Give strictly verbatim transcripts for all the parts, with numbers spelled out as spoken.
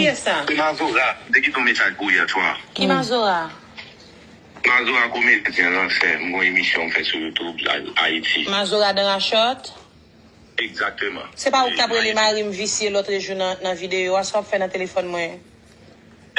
Kiyès sa? Se Mazora. M te kite yon mesaj pou ou yè swa. Ki Mazora? Mazora komedyen lan, sè. M gon emisyon m fè sou YouTube, Ayiti. Mazora dan rachòt? Egzakteman. Se pa ou k t ap rele mari m visye lòt jou nan, nan videyo a, sa w ap fè nan telefòn mwen?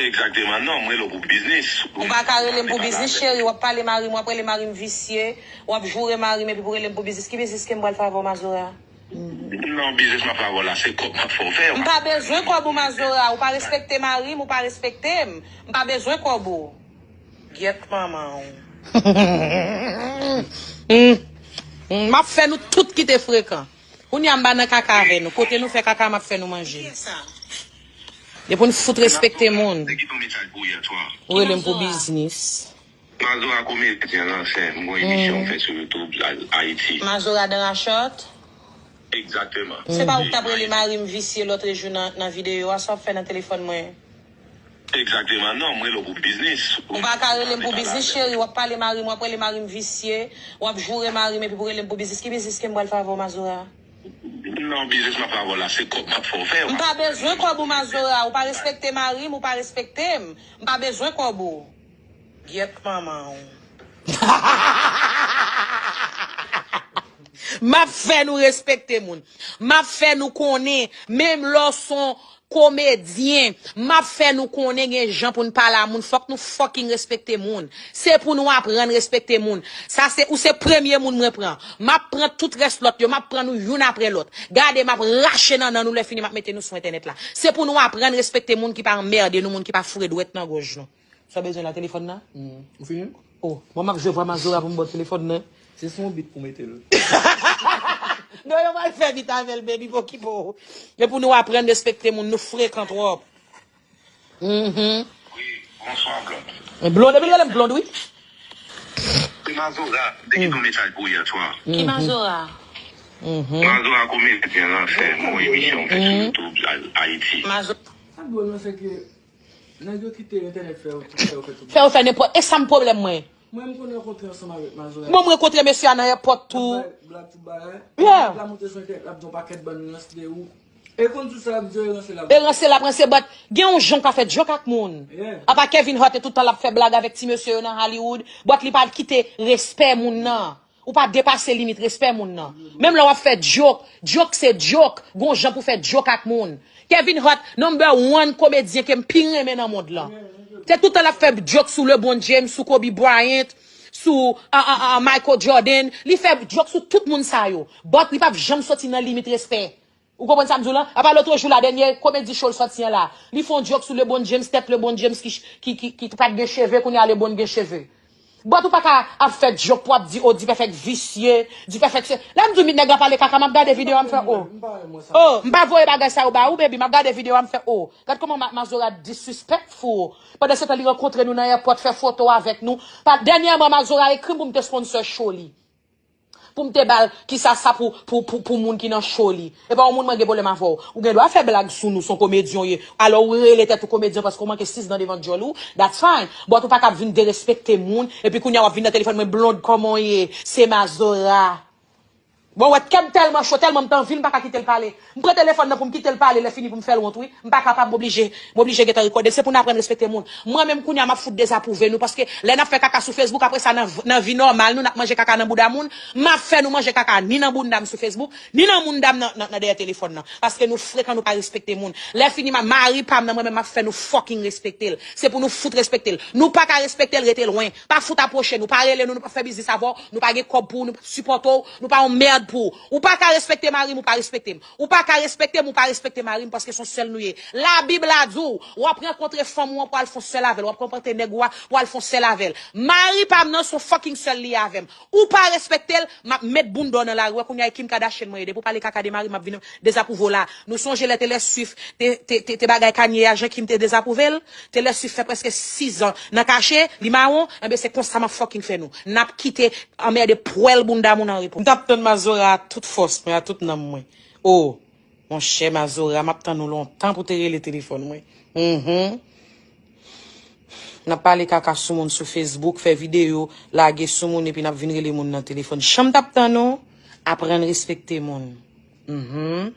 Egzakteman. Non, m rele w pou biznis. Ou pa ka rele m pou biznis, cheri. W ap pale mari m, w ap rele mari m visye, w ap joure mari m, epi pou rele m pou biznis. Ki biznis ke m pral fè avè w, Mazora? Non, biznis m ap fè avè w la, se kòb m ap fè w fè. M pa bezwen kòb ou, Mazora. Ou pa respekte mari m, ou pa respekte m. M pa bezwen kòb ou. Gyèt manman w. Mm. Mm. M ap fè nou tout kite frekan. Kounye a m pa nan kaka avè nou. Kote nou fè kaka, m ap fè nou manje. Depi nou fout respekte moun. Ou rele m pou biznis. Mazora komedyen lan, sè. M gon emisyon m fè sou YouTube, Ayiti. Mazora dan rachòt? Egzakteman. Se pa ou k t ap rele mari m visye lòt jou nan, nan videyo a, sa w ap fè nan telefòn mwen? Egzakteman. Non, m rele w pou biznis. Ou pa ka rele m pou biznis, cheri. W ap pale mari m, w ap rele mari m visye, w ap joure mari m, epi pou rele m pou biznis. Ki biznis ke m pral fè avè w, Mazora? Non, biznis m ap fè avè w la, se kòb m ap fè w fè. M pa bezwen kòb ou, Mazora. Ou pa respekte mari m, ou pa respekte m. M pa bezwen kòb ou. Gyèt manman w. M ap fè nou respekte moun. M ap fè nou konnen, menm lè w se yon komedyen, m ap fè nou konnen gen jan pou n pale a moun. Fòk nou fucking respekte moun. Se pou nou aprann respekte moun. Sa se, ou se premye moun mwen pran. M ap pran tout rès lòt yo, m ap pran nou youn apre lòt. Gade, m ap rache nannan nou, lè fini m ap mete nou sou entènèt la. Se pou nou aprann respekte moun ki pa anmède nou, moun ki pa foure dwèt nan gòj nou. Sa w bezwen la, telefòn nan? Ou fini? Oh, bon, m ap jwe vwa Mazora pou m ba w telefòn nan. Se sou yon bit pou mete l. Non, yo pral fè bit avè l, baby, pa okipe w. E pou nou aprann respekte moun, nou frekan twòp. Mhm. Wi, bonswa, Blond. Blond, epi l rele m Blond, wi. Se Mazora, m te kite yon mesaj pou ou yè swa. Ki Mazora? Mazora komedyen lan, sè. M gon emisyon m fè sou YouTube, Ayiti. Mazora. Sa dwòl lan, se ke nèg yo kite entènèt fè yo tout, fè yo fè tout. Fè yo fè nenpòt. E sa m pwoblèm mwen. Mwen, m konn rankontre ansanm avèk Mazora. Bon, m rankontre mesye a nan èpòt tou. L ap bay blag tout bagay. Yeah. L ap monte sou entènèt, l ap di yon pakèt bann rans de ou. E konn sou sa, l ap di yo e ranse l ap. E ranse l ap ranse, but gen yon jan w ka fè djòk ak moun. Yeah. Apa Kevin Hart e tout tan l ap fè blag avèk ti mesye yo nan Hollywood, but li pa kite respè moun nan. Ou pa depase limit respè moun nan. Menm lè w ap fè djòk, djòk se djòk. Gon jan pou fè djòk ak moun. Kevin Hart, number one komedyen ke m pi renmen nan mond lan. Se tout tan l ap fè djòk sou LeBron James, sou Kobe Bryant, sou a, a, a, Michael Jordan. Li fè djòk sou tout moun sa yo. But li p ap janm soti nan limit respè. Ou konprann sa m di w lan? Apa lòt jou la, dènye komedi show l sòti an la. Li fè yon djòk sou LeBron James, tèt LeBron James ki, ki, ki, ki pa t gen cheve, kounye a LeBron gen cheve. But ou pa ka ap fè djòk pou ap di, oh, Dipèfèk visye, Dipèfèk se. Lè m di w nèg la pale kaka, m ap gade videyo a, m fè, oh. Oh, m pa voye bagay sa yo ba ou, baby, m ap gade videyo a, m fè, oh. Gad kòman Ma-, Mazora disrespectful. Pandan se tan li rankontre nou nan èpòt, fè foto avèk nou. Pa, dènyèman, Mazora ekri m pou m te sponsor show li. Pou m te ba l, kisa sa pou, pou, pou, pou moun ki nan show li. E pa yon moun mwen gen pwoblèm avè w. Ou gen dwa fè blag sou nou, se yon komedyen w ye. Alò ou rele tèt ou komedyen paske w manke sis dan devan djòl ou, that's fine. But ou pa ka ap vin derespekte moun, epi kounye a w ap vin nan telefòn mwen, Blond, kòman w ye? Se Mazora. Bon, wè, kè m tèlman cho, tèlman m t anvi l, m pa ka kite l pale. M pran telefòn nan pou m kite l pale, lè fini pou m fè l wont, wi. M pa kapab, m oblije, m oblije gentan rekòde l. Se pou n aprann respekte moun. Mwen menm kounye a, m ap fout dezapwouve nou, paske lè n ap fè kaka sou Facebook, apre sa, nan, nan vi nòmal nou, n ap manje kaka nan bouda moun, m ap fè nou manje kaka ni nan bounda m sou Facebook, ni nan bounda m nan, nan, nan dèyè telefòn nan. Paske nou frekan, nou pa respekte moun. Lè fini, m a, mari pa m nan, mwen menm, m ap fè nou fucking respekte l. Se pou nou fout respekte l. Nou pa ka respekte l, rete lwen. Pa fout apwoche nou, pa rele nou, nou p ap fè biznis avè w, nou pa gen kòb pou ou, nou p ap sipòte w, nou pa yon mèd pou ou. Ou pa ka respekte mari m, ou pa respekte m. Ou pa ka respekte m, ou pa respekte mari m, paske se yon sèl nou ye. Labib la di w, w ap rankontre fanm ou an pou al fè yon sèl avè l, w ap rankontre nèg ou a pou al fè yon sèl avè l. Mari pa m nan se yon fucking sèl li ye avè m. Ou pa respekte l, m ap met bounda w nan lari. Wè kounye a e Kim Kardashian mwen ye. Depi w pale kaka de mari m, m ap vin dezapwouve w la. Nou sonje lè Taylor Swift te, te, te, te bagay Kanye a, jan Kim te dezapwouve l? Taylor Swift fè prèske sis an nan kache, li mawon, enben se konsa m ap fucking fè nou. N ap kite anmède pwèl bounda moun an repo. M t ap tann Mazora a tout fòs mwen, a tout nanm mwen. Oh, monchè Mazora, m ap tann ou lontan pou te rele telefòn mwen. Mhm. N ap pale kaka sou moun sou Facebook, fè videyo, lage sou moun, epi n ap vin rele moun nan telefòn. Jan m t ap tann ou, aprann respekte moun. Mhm.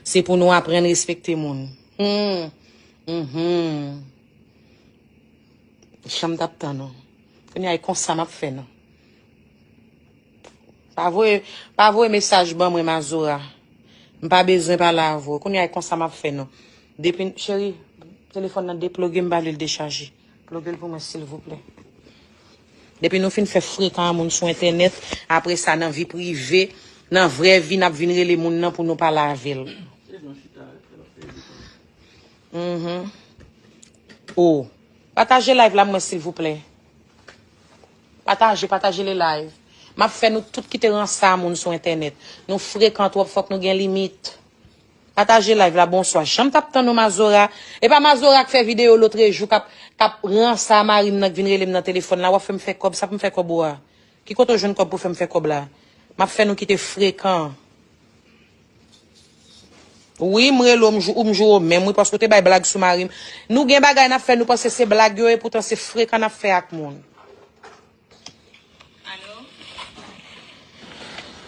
Se pou nou aprann respekte moun. Hmm. Mhm. Janm t ap tann ou. Kounye a, e konsa m ap fè nou. Pa voye, pa voye mesaj ban mwen, Mazora. M pa bezwen pale avè w. Kounye a, e konsa m ap fè nou. Depi, cheri, telefòn nan deploge, m pa vle l dechaje. Ploge l pou mwen, silvouplè. Depi nou fin fè frekan a moun sou entènèt, apre sa, nan vi prive, nan vrè vi, n ap vin rele moun nan pou nou pale avè l. Mhm. Oh. Pataje live la mwen, silvouplè. Pataje, pataje le live. M ap fè nou tout kite ransa a moun sou entènèt. Nou frekan twòp, fòk nou gen limit. Pataje live la, bonswa. Janm t ap tann ou, Mazora. E pa Mazora k fè videyo lotrejou k ap, k ap ransa mari m nan k vin rele m nan telefòn la. W ap fè m fè kòb, sa pou m fè kòb ou a? Ki kote w jwenn kòb pou fè m fè kòb la? M ap fè nou kite frekan. Wi, m rele w, m jou, ou m jou w menm, wi, paske w te bay blag sou mari m. Nou gen bagay n ap fè, nou panse se blag yo ye, poutan se frekan n ap fè ak moun.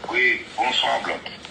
Wi, bonswa, Blanc.